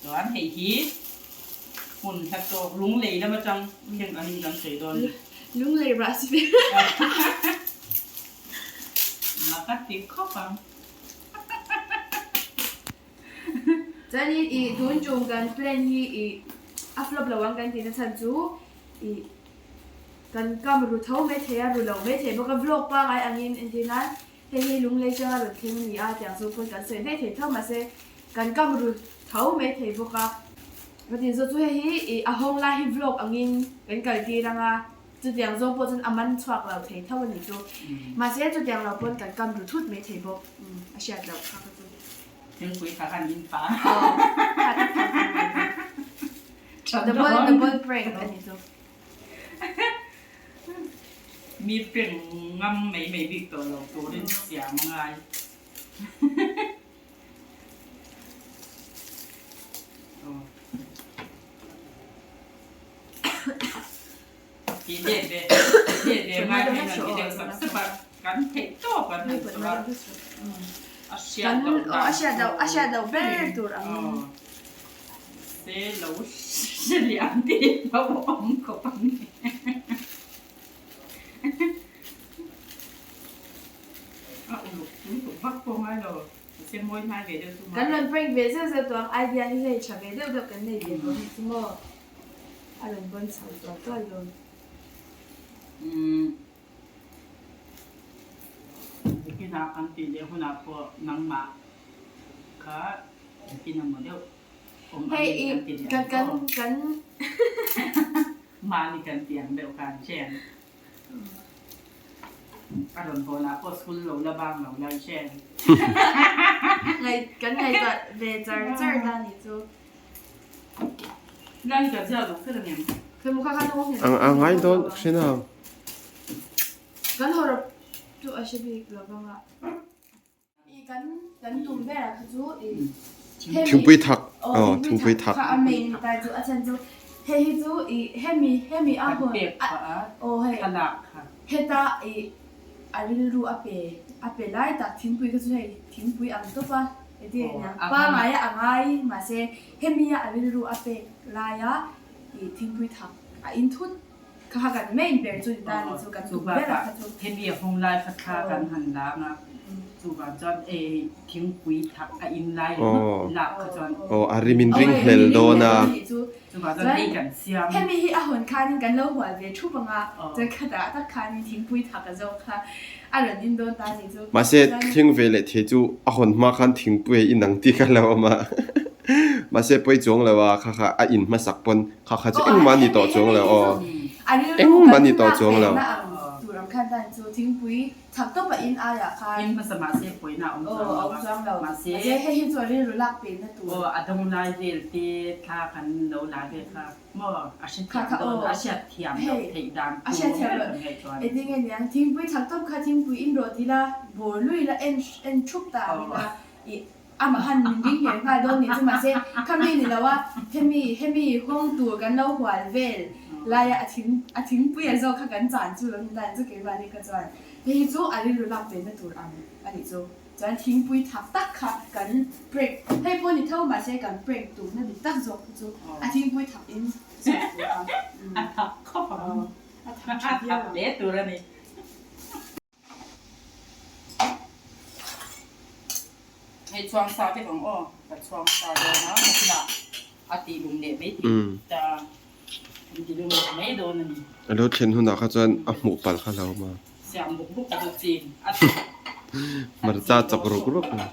Chuan hei hi hmun hla tawk lunglei lam atang thleng angin kan sawi dawn. Lunglei rah si ve. Mak a ti khawp ang. Chuanin i tun tum kan plan hi i a flop lo ang kan tihna chhan chu i kan kam ru tho mai thei a, ru lo mai thei bawk a, vlog pangai angin entir nan hei hi lunglei changa rawn thleng a ni a tiang chu pawn kan sawi daih thei tho mahse kan kam ru tho mai thei bawk a. Ka tih zawh chu hei hi i a hawng lai hi vlog angin kan kal tir ang a. Chutiang zawng pawh chuan a man chhuak lo thei tho a nih chu. Mahse chutiang lo pawn kan kam ru thut mai thei bawk. A hriat loh kha ka chu. Thingpui kha khan in pa. Aw, kha tak khan kan in pa. Double, double prank a nih chu. Mi prank ngam mai mai bik tawh lo turin siam a ngai. A hriat loh a hriat loh ber tur ang Kan rawn prank ve zeuh zeuh tawh ang idea hi hei tha ve deuh deuh kan nei ve tawh nih chu maw a rawn bawn chho tual tual dawn. Nikinah kan tih leh hunah pawh nangmah kha nikin emaw deuh awm angin kan ti leh ang aw. Mahni kan tih ang deuh khan chen. A rawn hawnah pawh school lo la bang lo lai chen. Kan ngaihtuah ve char char ta nih chu. Lai hi kan ziak duh kher ang em? A ngai dawn hre na. Kan hawrawp chu a hre bik lo vang a. I kan kan tum ber ah kha chu i hemi Thingpui thak aw thingpui thak. Kha a main ta chu a chhan chu hei hi chu i hemi hemi a Kan pek kha a aw hei thlalak kha. Heta i a rilru a pe a pe lai tak thingpui kha chu hei thingpui ang tawp a heti a nia pangai a ngai mahse hemi a a rilru a pek laia i thingpui thak a in thut Kha kha kan main ber chu ni ta ni chu kan tum ber a kha chu. Hemi a hung lai kha thla kan han lang a, chuvang chuan ei thingpui thak a in lai ringawt lak kha chuan. Aw a rim in ring hlel dawn a. Chuvang chuan hei kan siam. Hemi hi a hawn khanin kan lo hual ve thup ang a, chuan khatah tak khanin thingpui thak a zawk kha a rawn in dawn ta ni chu. Mahse thleng ve leh thei chu a hawn hma khan thingpui a in ang tih kha lo awm a, mahse pawi chuang lo a kha kha a in hmasak pawn Kha kha chu engmah ni tawh chuang lo aw. Engmah ni tawh chuang lo. Amah han min ring hmel nghal dawn nih chu mahse khami ni lo a, hemi hemi hawng tur kan lo hual vel laia a thing a thingpui a zawk kha kan chan chu lo ni ta chu keimahni kha chuan hei hi chu a rilru lak ve na tur ang a nih chu. Chuan thingpui thak tak kha kan prank hei pawh ni tho mahse kan prank tumna dik tak zawk kha chu a thingpui thak in zawk tur ang. A thak khawp ang. A thak tha viau ang. A thak hle tur a ni. Hei chhuang sa vek ang aw, ka chhuang sa dawn a, nakinah a tih lum leh mai tih ta an ti lum leh mai dawn a ni. A lo thlen hunah kha chuan a hmuh palh kha lo awm a. Siam buk buk a chu chin a ti. Hmarcha chak ruk ruk a.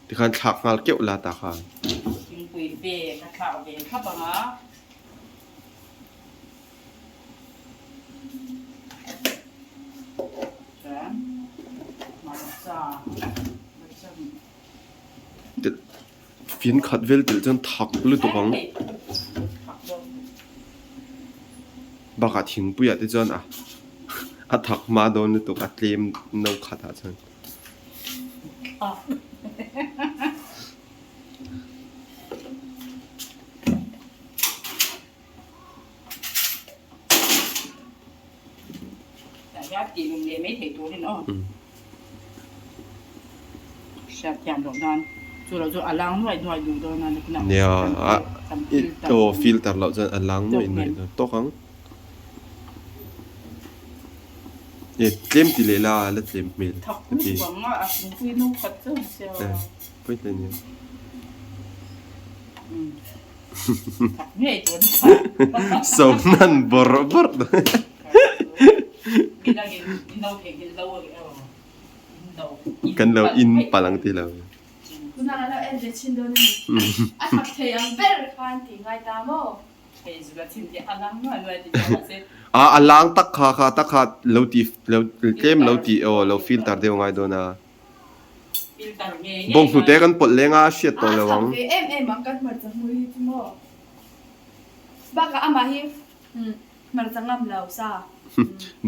Tikhan thlak nghal keuh la ta khan. Thingpui ve ka thlak ve thlap ang a. Chuan hmarcha hmarcha Telh fin khat vel telh chuan thak lutuk ang. Bakah thingpuiah te chuan a a thak hma dawn lutuk a tlem no khatah chuan. Nia aw filter loh chuan a lang nuaih nuaih dawn tawk ang. E tlem ti leh la a la tlem hmel ka ti. Pawi hle nia. So nan bawrh bawrh Kan lo in palh ang ti lo. A a lang tak kha kha tak kha lo ti lo tlem lo ti aw lo filter deuh ngai dawn a. Bawnghnute kan pawlh leng a a hriat tawh lo ang.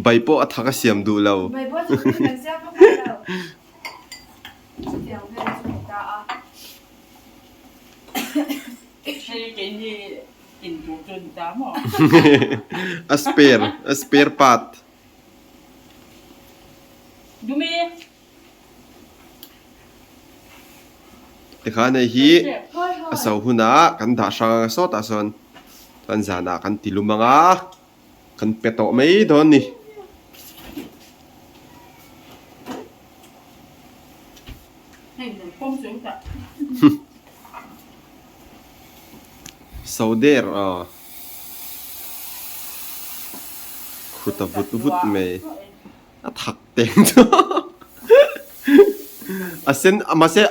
Bai pawh a thak a siam duh lo. A spare a spare part. Tikhan hei hi a so hunah kan dah hrang anga sawtah sawn chuan zanah kan ti lum anga kan pe tawh mai dawn a ni. So der aw khuta vut vut mai a thak teng chu a sen mahse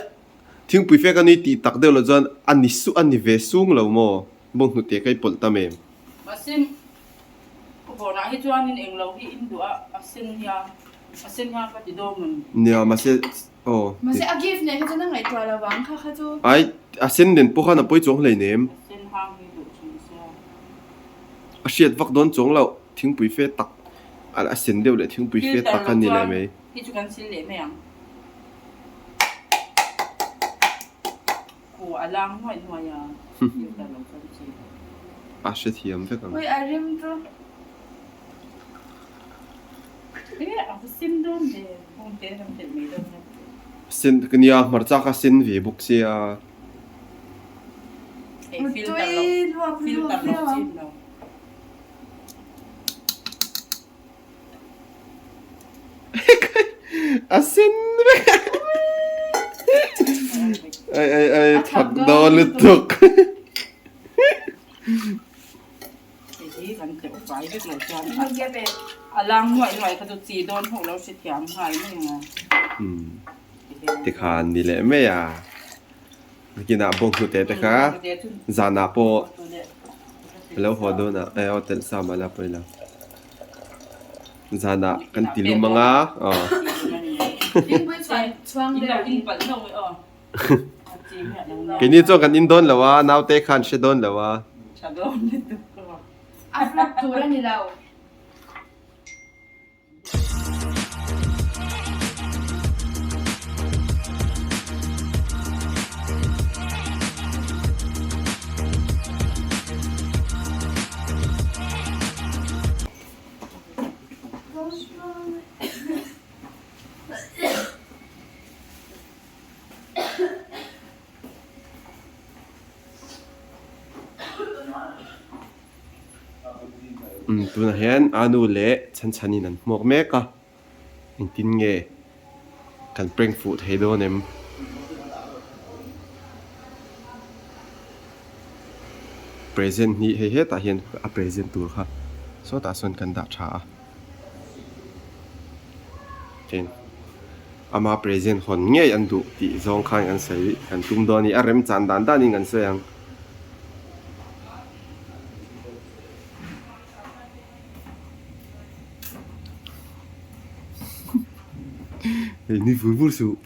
thingpui fek a ni tih tak deuh loh chuan a ni su a ni ve sung lo maw bawnghnute ka i pawlh ta mem. A sen kawrah hi chuanin englo hi in duh a a sen hian a sen hian ka ti dawn ang. Nia mahse Aw. Mahse a gift nen kha chuan a ngaihtuah lo vang kha kha chu. Ai, a sen nen pawh khan a pawi chuang hleinem. A sen hang hi duh thin sia. A hriat vak dawn chuang loh, thingpui fe tak a sen deuh leh thingpui fe tak a ni leh mai. Hi chu kan sil leh mai ang. Khu a lang nuaih nuaih a, filter lo chuan chi. A hrethiam vek ang. Ui a rim chu. Sen ka nia hmarcha kha sen ve bawk sia. A sen vek ai ai ai thak dawn lutuk. Tikhan ni leh mai a, nakinah bawnghnute te kha zanah pawh a lo haw dawn a, eh aw telh sa mah la pawi lo. Zanah kan ti lum ang a, aw. Keini chuan kan in dawn lo a, naute khan hre dawn lo a. A flop tur a ni lo. Umm tunah hian anu leh chhan chhanin an hmuak mek a engtin nge kan prank fuh thei dawn em? Present hi hei hetah hian a present tur kha sawtah sawn kan dah tha a. Ama present hawn ngei an duh tih zawng khan kan sawi kan tum dawn a ni. A remchan dan danin kan sawi ang. Hei nui vur vur suh.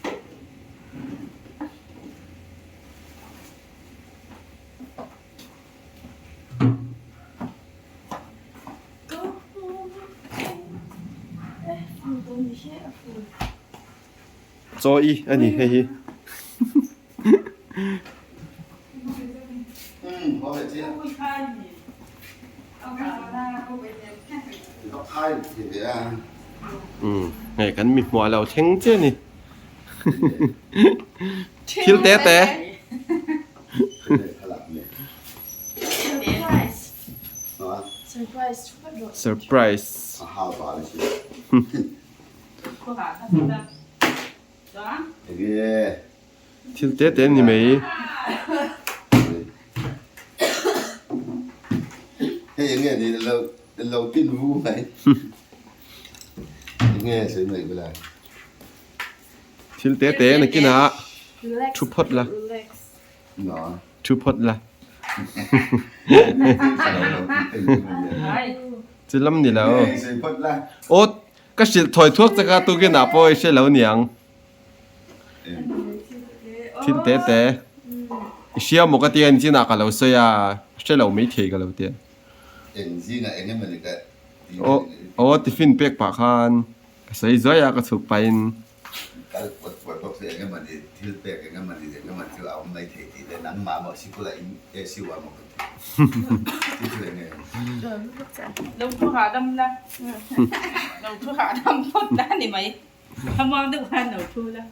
Chaw i a ni hei hi. Hei kan mi hmuah lo thleng che a ni. Thil te te. Surprise. Thil te te ni mai. Thil te te nakinah thu phawt la. Thu phawt la. Chi lam ni lo. Aw ka hrilh thawi thuak che kha tukinah pawh i hre lo niang. Thil te te. I hria maw ka tia nichinah ka lo sawi a, hre lo maithei ka lo tia. Aw tiffin pek pah khan ka sawi zuai a ka chhuk pahin. Kal puat puat bawk se eng emawni thil pek eng emawni eng emawni chu a awm mai thei tih te nangmah maw sikul ah in e siu a maw ka ti ti chu enge Lo thu hahdam la lo thu hahdam phawt la ni mai thlamuang deuh khan lo thu la.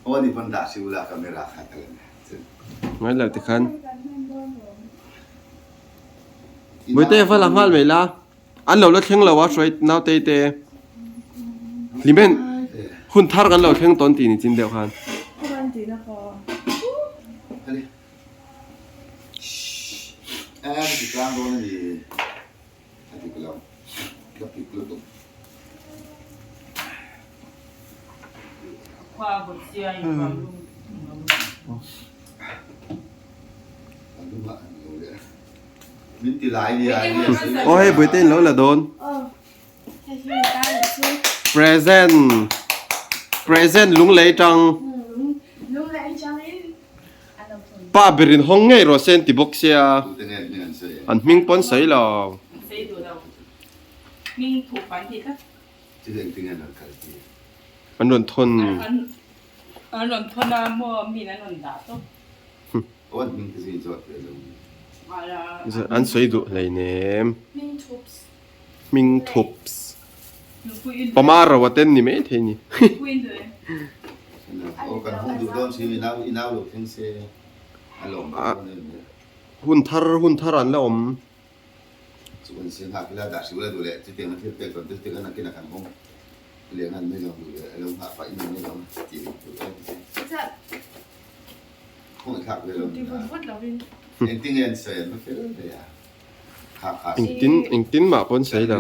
Aw ni pawn dah siu la camera kha ka la nia chu. Ngai lo tikhan. Bawihte va la nghal mai la. An lo la thleng lo a hruai nautei te hlimen hun thar kan lo thleng tawn tih ni chin deuh khan. Aw hei buaite in lo la dawn. Present present lunglei tang pa berin hawng ngei rawh se an ti bawk sia an hming pawn sawi lo. An rawn thawn. An sawi duh hleinem. Hming thups. Pama ro a ten ni mai thei ni. Hun thar hun thar an la awm. Engtin engtin mah pawn sawi lo.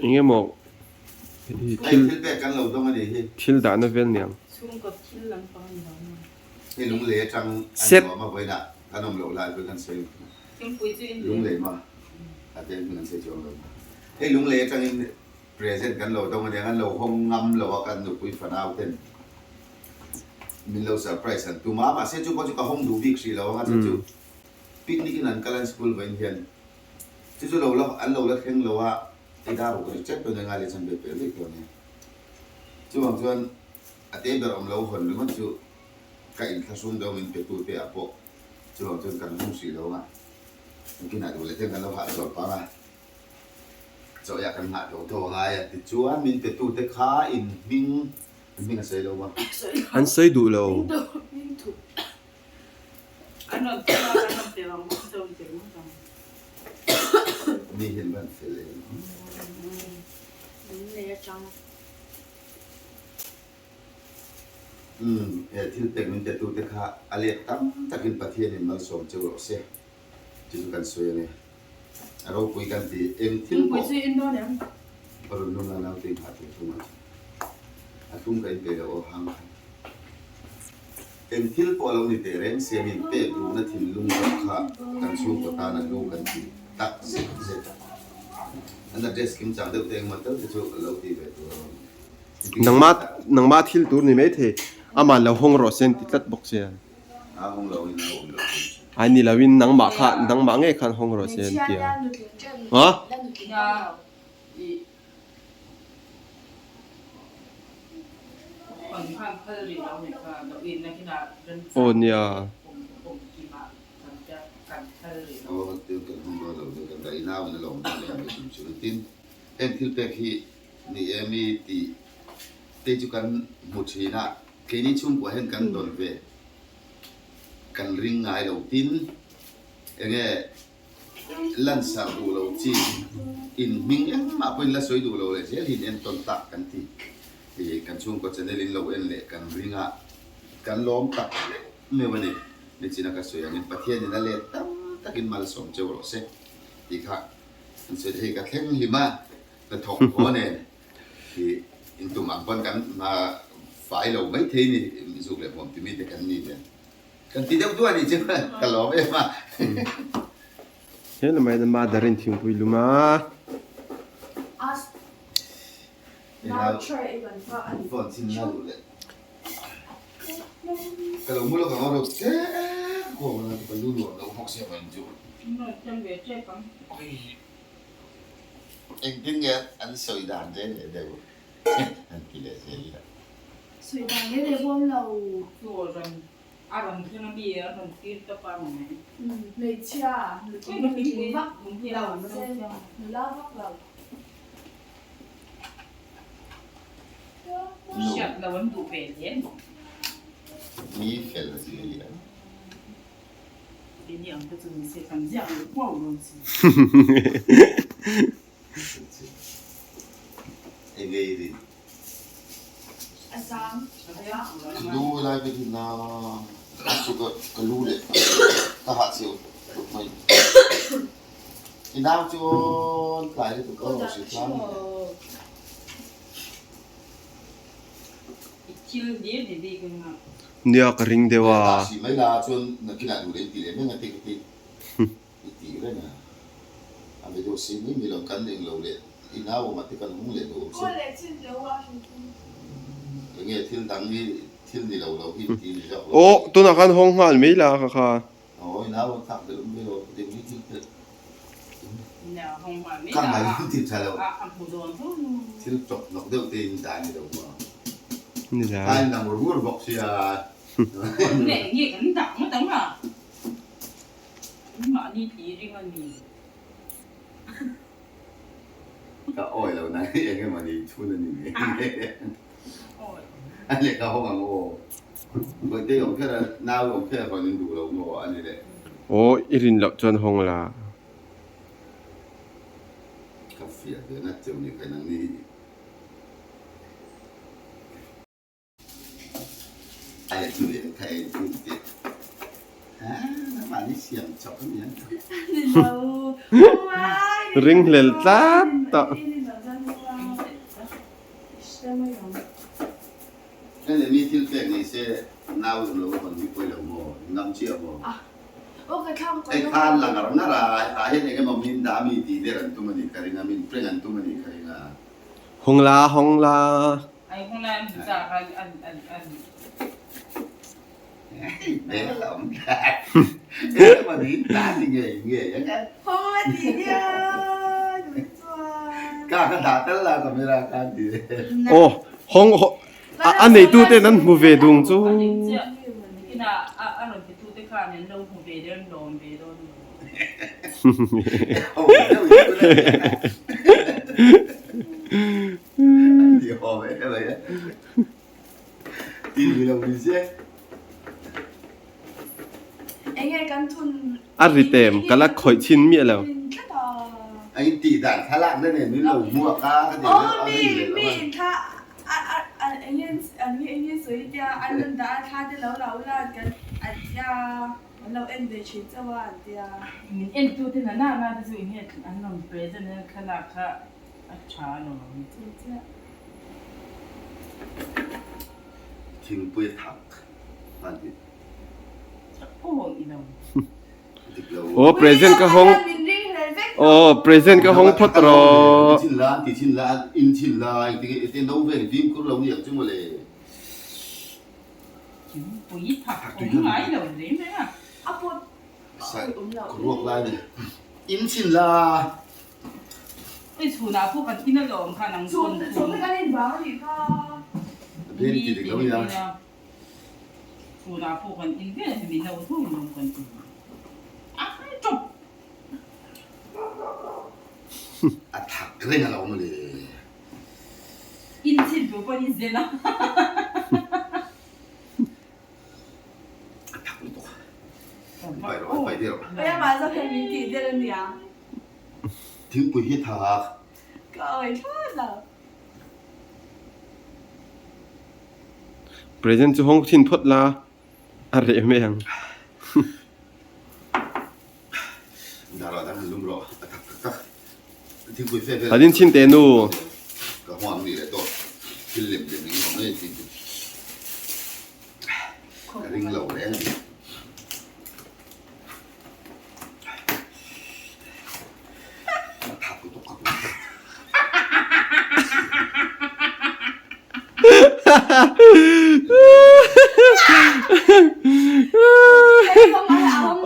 Eng emaw thil thil dahna vel niang. Set. Min lo surprise an tum a, mahse chu pawh chu ka hawng duh bik hrih lo ang a, chu chu picnic in an kal an school vawiin hian chu chu lo la an lo la thleng lo a, i dar ruk ri tep dawn eng a leh chuan be pel daih dawn e. Chuvang chuan a te ber awm lo hawn ringawt chu ka inthlahrung deuh min pe tu te ah pawh chuvang chuan kan hawng hrih lo ang a, engtin ah duh leh ten kan lo hahchawlh pang a. Chawhia kan nghah tho tho a ngai a, tichuan min pe tu te kha in hming An hming a sawi lo a. An sawi duh lo. Mi hian van fel em. Lunglei atang. Umm, he thil pek min petute kha a let tam takin Pathianin malsawm cheu rawh se chu chu kan sawi ange. A ropui kan ti eng thil pawh ka rawn lung a naute in hah tur thung a, a hlum ka inpeih loh aw hang khan. Eng thil pawh a lo ni teh reng se min pek duhna thinlung zawk kha kan chhungkaw tan a hlu kan ti tak zet zet a. An address kim chang deuh te engmaw tal te chu a lo ti ve tur a rawn Nangmah nangmah thil tur ni mai thei amah lo hawng rawh se an ti tlat bawk che a. Ai ni lo in nangmah kha nangmah ngei khan hawng rawh se an ti a. Ha? Aw nia. Ni e mi tih te chu kan hmu thin a, keini chhungkua hian kan dawn ve kan ring ngai lo tin enge lansar duh lo chi in hming engmah pawhin la sawi duh lo leh zel hi in entawn tak kan ti i kan chhungkua channel in lo en leh kan ring a kan lawm tak meuh meuh a ni. Nichina ka sawi angin Pathianin a let tam takin malsawm cheu rawh se tih kha an sawi hei ka thleng hlim a. Hnathawk haw nen hi intum ang pawn kan hma fai lo mai thei ni zuk leh hmuam timi te kan ni nen kan ti deuh duah a nih chu ka lawm em a. He lamah hian mother in thingpui lum a. Phone chin na duh leh ka lo mu lawk ang aw tlem kawm a ka lu nuam lo bawk sia mai chu. Engtin nge an sawi dan reng leh deuh an ti leh zel ila. Sawi dan reng leh huam lo. Chu rawn a rawn thleng a mi a rawn tir tawp a mai. Hmeichhia nutling nutling vak lo se nula vak lo. Hriat lo an duh ve hle bawk. Mi fel a zia hi a. Keini ang te chu ni se kan ziak leh kuau dawn si. A zang. Ka lu lai ve hi na chu ka ka lu leh ka hah cheu tuk mai. I nau chu tlai lutuk a rawn hrilh tlang a ni. I thil hlir ni bik ang a. Nia ka ring deuh a. Tah si mai la chuan nakinah duh leh in ti leh mai ang a ti ka ti i ti reng a. A video si mai mai lo kan eng lo leh i nau awm ah te kan hung leh duh awm se. Enge thil dang hi thil ni lo lo hi ti ni zawk lo. Aw tunah khan hawng nghal mai la ka kha. Aw i nau awm tak belh awm ve lo ding hi thil pek ka ngai in ti tha lo thil tawp hnawk deuh te in dah ni lo maw Ni la. Ka in dang ngur ngur bawk sia. Ka awi lo na hi eng emaw ni chhun a ni ngei a lehkha hawng ang aw. Bawihte awm kher a nau awm kher a hawn in duh lo maw a ni le. Aw i rin loh chuan hawng la. Ka fiah ve ngat cheu ni khain ang ni. Ai chu leh kha ei chu ti. Ha mahni siam chawp a ni ang. Ni lo. Ring hlel tlat tawh. Hei leh mi thil pek nei se nau zawm lo hawn hi pawi lo maw? Ngam chiah maw? Hei khan la ngar ngar a, hetah hian eng emaw min dah mi tih der an tum a nih ka ring a, min prank an tum a nih ka ring a. Hawng la, hawng la. Hmel a awm tlat. Eng emaw ni ta ni ngei ngei ang a. Hawng la tih hian min chuan. Ka ka dah tel la camera khan ti. Aw, hawng a neitu ten an hmu ve dung chu. A ri tem ka la khawih chin miah lo. A in tih dan thlalak na nen min lo hmuak a ka ti Aw mi mi in thla a a a enge an nge enge sawi tia an rawn dah a thla te lo la ula an kan an tia an lo en ve thin chauh a an tia. Min en tu te na na na te chu enge an rawn present a thlalak kha a tha alawm. Chu chiah. Thingpui a thak hman hi. Aw present ka hawng aw present ka hawng phawt rawh. Chhunah pawh kan in vel hi min lo tho in awm kan in a han tawp. A thak reng a lo awm le. In chhin tur pawh in zen a. A thak lutuk. Pai rawh, pai tir rawh. Oi amah zawk hian min tih der ania. Thingpui hi thak. Ka awi thlawt lo. Present chu hawng thin phawt la a reh mai ang. A din chhin teh nu.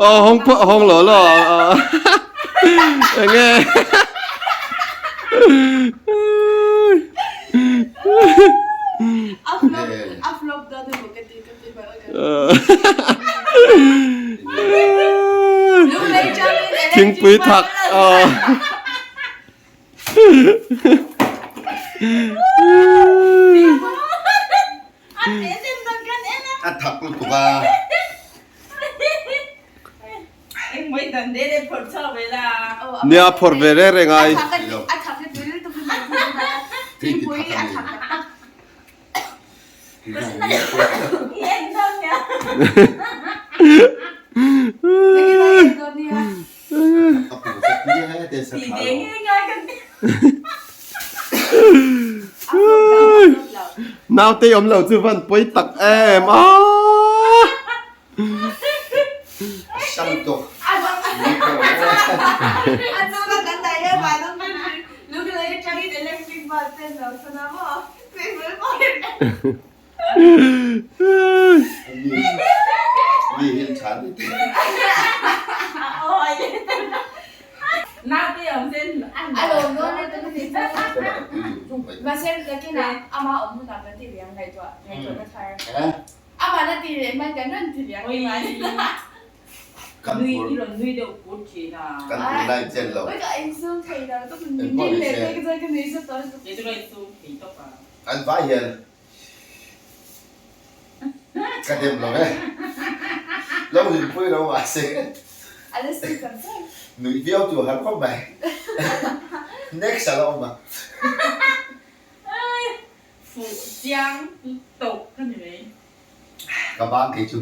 Aw hawng pawh hawng lo lo enge Thingpui thak aw. A thak lutuk a. Nia phawrh ve reng reng ai. Naute awm lo chu van pawi tak em a. An vai hian ka dem lo e. Lo hlimpui lo mahse nuih viau tur har khawp mai. Next a la awm a. Fuh chiang tawp ka ni mai. Ka bang kei chu.